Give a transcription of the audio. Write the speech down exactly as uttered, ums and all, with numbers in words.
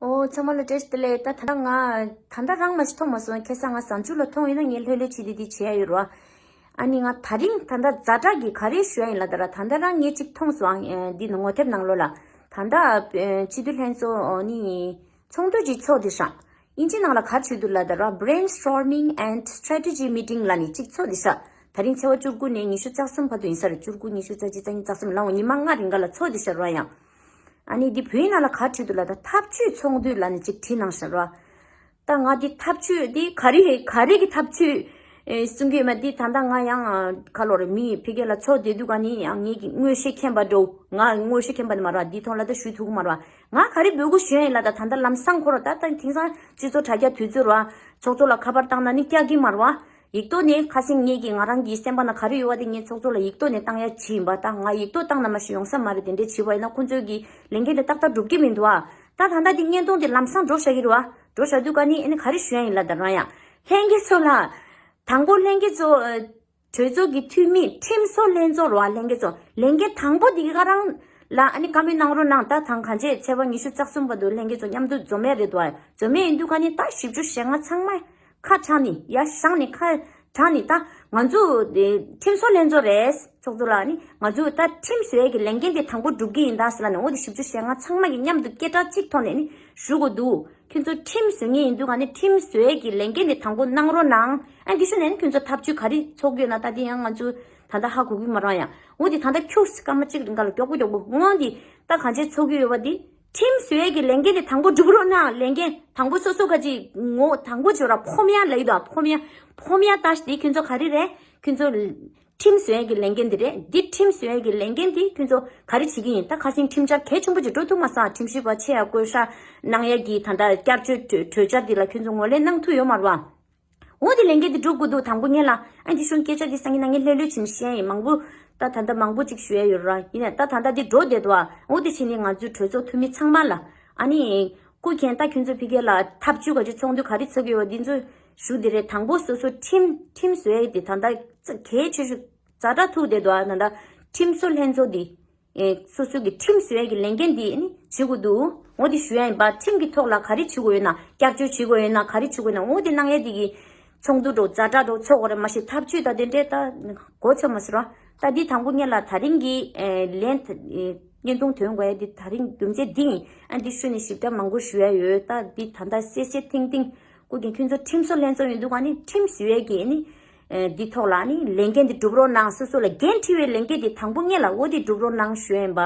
ཨོ། ཚང་མ་ལ་བཀྲ་ཤིས་བདེ་ལེགས། ད་ད་ལྟ་ང་ད་ལྟ་རང་མ་ཤི་མཐོང་མ་སོང་། ཁ་སང་ང་གཟའ་མཇུག་ལ་མཐོང་ཡིན་ན། ངས་ལྷོད་ལྷོད་བྱས་ཏེ་འདི་བྱས་ཡོད་ར། ཨ་ནི་ང་ད་རིང་ད་ལྟ་ཛ་དྲག་གི་ག་རེ་ཞུ་ཡ་ཡིན་ལབ་ད་ར། ད་ལྟ་རང་ངས་གཅིག་མཐོང་སོང་། ཨ་འདི་ནི་ངོ་དེབ་ནང་ལོགས་ལ། ད་ལྟ་སྤྱི་འཐུས་ལྷན་ཚོགས་ནི་ཚོགས་འདུ་ཅིག་ཚོགས་བསྡད་ཤག་ཨིན་ཇི་ནང་ལ་ག་རེ་བྲིས་འདུག་ལབ་ད་ར། Brainstorming and Strategy Meeting ལབ་ནས་གཅིག་ཚོགས་བསྡད་ཤག་ད་རིང་ཚེས་པ་བཅུ་དགུ་ནས་ཉི་ཤུ་རྩ་གསུམ་བར་དུ་ཡིན་ས་རེད། བཅུ་དགུ་ཉི་ཤུ་རྩ་གཅིག་རྩ་གཉིས་རྩ་གསུམ་ལ་ཉི་མ་ལྔ་རིང་ག་ལ་ཚོགས་བསྡད་ཤག་ར། ཡང་ཨ་ནི་འདི་བོད་ཡིག་ནང་ལ་ག་རེ་བྲིས་འདུག་ལབ་ད། འཐབ་ཇུས་ཚོགས་འདུ་ལབ་ནས་གཅིག་བྲིས་གནང་ཤག་ར། ད་ང་འདི་འཐབ་ཇུས་འདི་ག་རེ་ག་རེ་གི་འཐབ་ཇུས་ཨེ་གསུང་གི་ཡོད་མེད་འདི་ད་ལྟ་ང་ཡང་ཁ་ལོ་རེ་མི་ཕ་གི་ལ་ཚོགས་བསྡད་དུས་ག་ནི་ཡང་ངེད་ཀྱི་དངོས་ཤེས་མཁྱེན་པ་འགྲོ། ང་དངོས་ཤེས་མཁྱེན་པ་ནི་མ་རེད་བ། འདི་ཐོག་ལ་ད་ཞུ་ཐུབ་ཀྱི་མ་རེད་བ། ང་ག་རེ་འབོད་སྐུལ་ཞུ་ཡ་ཡིན་ལབ་ད། ད་ལྟ་ལམ་སང་ཁོ་ར་ད་ད་དེང་སང་སྤྱི་ཚོགས་དྲ་རྒྱ་དུས་ཚོད་རེད་བ། ཚོགས་གཙོ་ལ་ཁ་པར་བཏང་ན་ནི་སྐྱག་གི་མ་རེད་བ། ཡིག་ཐོག་ནས་ཁ་སང་ངེད་ཀྱི་ང་རང་གི་སེམས་པ་ན་ག་རེ་ཡོད་བ་དེ་ངས་ཚོགས་གཙོ་ལ་ཡིག་ཐོག་ནས་བཏང་ཡ་བྱས་ཡིན་པ། ད་ང་ཡིག་ཐོག་བཏང་ན་མ་ཤེས་ཡོང་ས་མ་རེད། དེ་འདྲས་བྱས་པ་ཡིན་ན་ཁོང་ཚོའི་གི་ལས་འགན་དེ་ཏག་ཏག་འགྲུབ་ཀྱི་མི་འདུག་བ། ད་ད་ལྟ་དེ་བརྙན་ཐུང་དེ་ལམ་སང་འགྲོ་བཞག་གི་རེད་བ། འགྲོ་བཞག་དུས་ག་ནི་ཨ་ནི་ག་རེ་ཞུ་ཡ་ཡིན་ལབ་ད་རང་ཡང་། ལྷན་རྒྱས་ཚོ་ལ། དང་པོ་ལྷན་རྒྱས་ཚོ། ཨ་གྲོས་ཚོགས་ཀྱི་འཐུས་མི་ཁྲིམས་བཟོ་ལྷན་ཚོགས་རེད་བ། ལྷན་རྒྱས་ཚོ་ལས་འགན་དང་པོ་དེ་ག་རང་ལ་ཨ་ནི་བཀའ་མོལ་གནང་རོགས་གནང་། ད་དང་ག་ཚོད་ཚེས་པ་ཉི་ཤུ་རྩ་གསུམ་བར་དུ་ལྷན་རྒྱས་ཚོ་མཉམ་དུ་འཛོམས་ཡ་རེད་དོ། འཛོམས་ཡ་ཡིན་དུས་ག་ནི་ད་བཞི་བཅུ་ཞེ་ལྔ་ཚང་མ་ཁ་གྲགས་ནི་ཡ་བཞག་ནི་ཁ་གྲགས་ནི། ད་ང་ཚོ་དེ་ཁྲིམས་བཟོ་ལྷན་ཚོགས་རེད། ཚོགས་གཙོ་ལགས་ནི་ང་ཚོ་ད་ཁྲིམས་བཟོ་ཡ་གི་ལས་འགན་དེ་དང་པོ་སྒྲུབ་ཀྱི་ཡིན་ད་ཟེར་ལབ་ནས། འོ་དེ་བཞི་བཅུ་ཞེ་ལྔ་ཚང་མ་གི་མཉམ་དུ་སྐད་གྲགས་གཅིག་ཐོག་ནས་ནི་ཞུ་དགོས་འདུག་ཁྱོད་ཚོ་ཁྲིམས་བཟོ་མཁན་ཡིན་དུས་ག་ནི་ཁྲིམས་བཟོ་ཡས་ཀྱི་ལས་འགན་དེ་དང་པོ་གནང་རོགས་གནང་། ཨ་འདི་ཤུ་ནས་ནི་ཁྱོད་ཚོ་ཐབས་ཇུས་ག་རེ་ཚོགས་ཀྱི་ཡོད་ན་ད་དེ་ཡང་ང་ཚོ་ད་ལྟ་ཧ་གོ་གི་མ་རང་ཡང་། འོ་དེ་ད་ལྟ་ཁྱུག་སྐར་མ་གཅིག་རིང་ག་ལ་མགྱོགས་པོ་མགྱོགས་པོ་འོང་དེ་ད་ག་ཚོད་ཚོགས་ཀྱི་ཡོད་པ་དེ། ཁྲིམས་བཟོ་ཡས་ཀྱི་ལས་འགན་དེ་དང་པོ་སྒྲུབ་རོགས་གནང་། ལས་འགན་དང་པོ་སོ་སོ་ག་ཅིག་ངོ་དང་པོ་བྱོས་ར། ཕོ་མོ་ལ་ཡོད་དོ། ཕོ་མོ་ཕོ་མོ་ལྟ་ཞིག་དེ་ཁྱོད་ཚོ་ག་རེ་རེད། ཁྱོད་ཚོ་ཁྲིམས་བཟོ་ཡས་ཀྱི་ལས་འགན་དེ་རེད། འདི་ཁྲིམས་བཟོ་ཡས་ཀྱི་ལས་འགན་དེ་ཁྱོད་ཚོ་ག་རེ་བྱེད་ཀྱི་ཡིན། ད་ཁ་སང་ཁྲིམས་འཆར་གལ་ཆེན་པོ་ཅིག་འགྲོ་ཐུབ་མ་སོང་། ཁྲིམས་ཞིབ་པ་ཆེ་ཡ་བསྐོ་བཞག་གནང་ཡས་ཀྱི་ད་ལྟ་བསྐྱར་བཅོས་གྲོས་གྲོས་འཆར་འདི་ལ་ཁྱོད་ཚོ་ངོས་ལེན་གནང་ཐུབ་ཡོད་མ་རེད་བ། འོ་དེ་ལས་འགན་དེ་སྒྲུབ་དགོས་འདུག་དང་པོ་ཉིད་ལ། ཨ་འདི་ཤུན་སྐད་ཆ་དེ་སང་ཉིན་ནང་ངས་ལྷོད་ལྷོད་བྱས་ནས་བཤད་ཡིན། མང་པོ་ད་ད་ལྟ་མང་པོ་ཅིག་ཞུ་ཡ་ཡོད་ར། ཡིན་ནའི་ད་ད་ལྟ་འདི་འགྲོ་བསྡད་འདུག་ཨ་འོ་དེ་བྱས་ནས་ང་ཚོའི་གྲོས་ཚོགས་འཐུས་མི་ཚང་མ་ལ་ཨ་ནི་སྐུ་མཁྱེན། ད་ཁྱོད་ཚོ་ཕ་གི་ལ་ཐབས་ཇུས་ག་ཅིག་ཚོགས་འདུ་ག་རེ་ཚོགས་ཀྱི་ཡོད་འདི་ཚོ་ཞུ་འདི་རེད། དང་པོ་སོ་སོ་ཁྲིམས་ཁྲིམས་བཟོ་ཡ་དེ་ད་ལྟ་གལ་ཆེ་ཤོས་ཛ་དྲག་ཐུག་བསྡད་འདུག་ཨ་ད་ལྟ་ཁྲིམས་བཟོ་ལྷན་ཚོགས་འདི། ཨེ་སོ་སོ་གི་ཁྲིམས་བཟོ་ཡས་ཀྱི་ལས་འགན་འདི་ནི་བྱེད་དགོས་འདུག་འོ་དེ་ཞུ་ཡ་ཡིན་པ། ཁྲིམས་ཀྱི་ཐོག་ལ་ག་རེ་བྱེད་དགོས་ཡོད་ན། བསྐྱར་བཅོས་བྱེད་དགོས་ཡོད་ན། ག་རེ་བྱེད་དགོས་ཡོད་ན། འོ་དེ་གནང་ཡས་དེ་གི་ཚོགས་འདུ་འགྲོ་ཛ་དྲག་འགྲོ་ཚོགས་དགོས་རེད། མ་གཞི་ཐབས་ཇུས་ད་དེ་འདྲས་ད་གོ་ཚོད་མ་ཟེར་བ། ད་འདི་དང་པོ་ངེད་ལ་ད་རིང་གི་ཨེ་ལན་ཨེ་བརྙན་ཐུང་ཐོན་དགོས་ཡས་འདི་ད་རིང་རྒྱུ་མཚན་འདི་ཡིན། ཨ་འདི་ཤུ་ནས་ཞིབ་ཕྲ་མང་པོ་ཞུ་ཡ་ཡོད། ད་འདི་ད་ལྟ་གསལ་གསལ་ཐིང་ཐིང་སྐུ་མཁྱེན་ཁྱོད་ཚོ་ཁྲིམས་བཟོ་ལྷན་ཚོགས་ཡིན་དུས་ག་ནི་ཁྲིམས་བཟོ་ཡས་ཀྱི་ནི་ཨེ་འདི་ཐོག་ལ་ནི་ལས་འགན་འདི་སྒྲུབ་རོགས་གནང་། སོ་སོ་ལ་འགན་འཁྲི་བའི་ལས་འགན་འདི་དང་པོ་ངེད་ལ་འོ་འདི་སྒྲུབ་རོགས་གནང་ཞུ་ཡ་ཡིན་པ།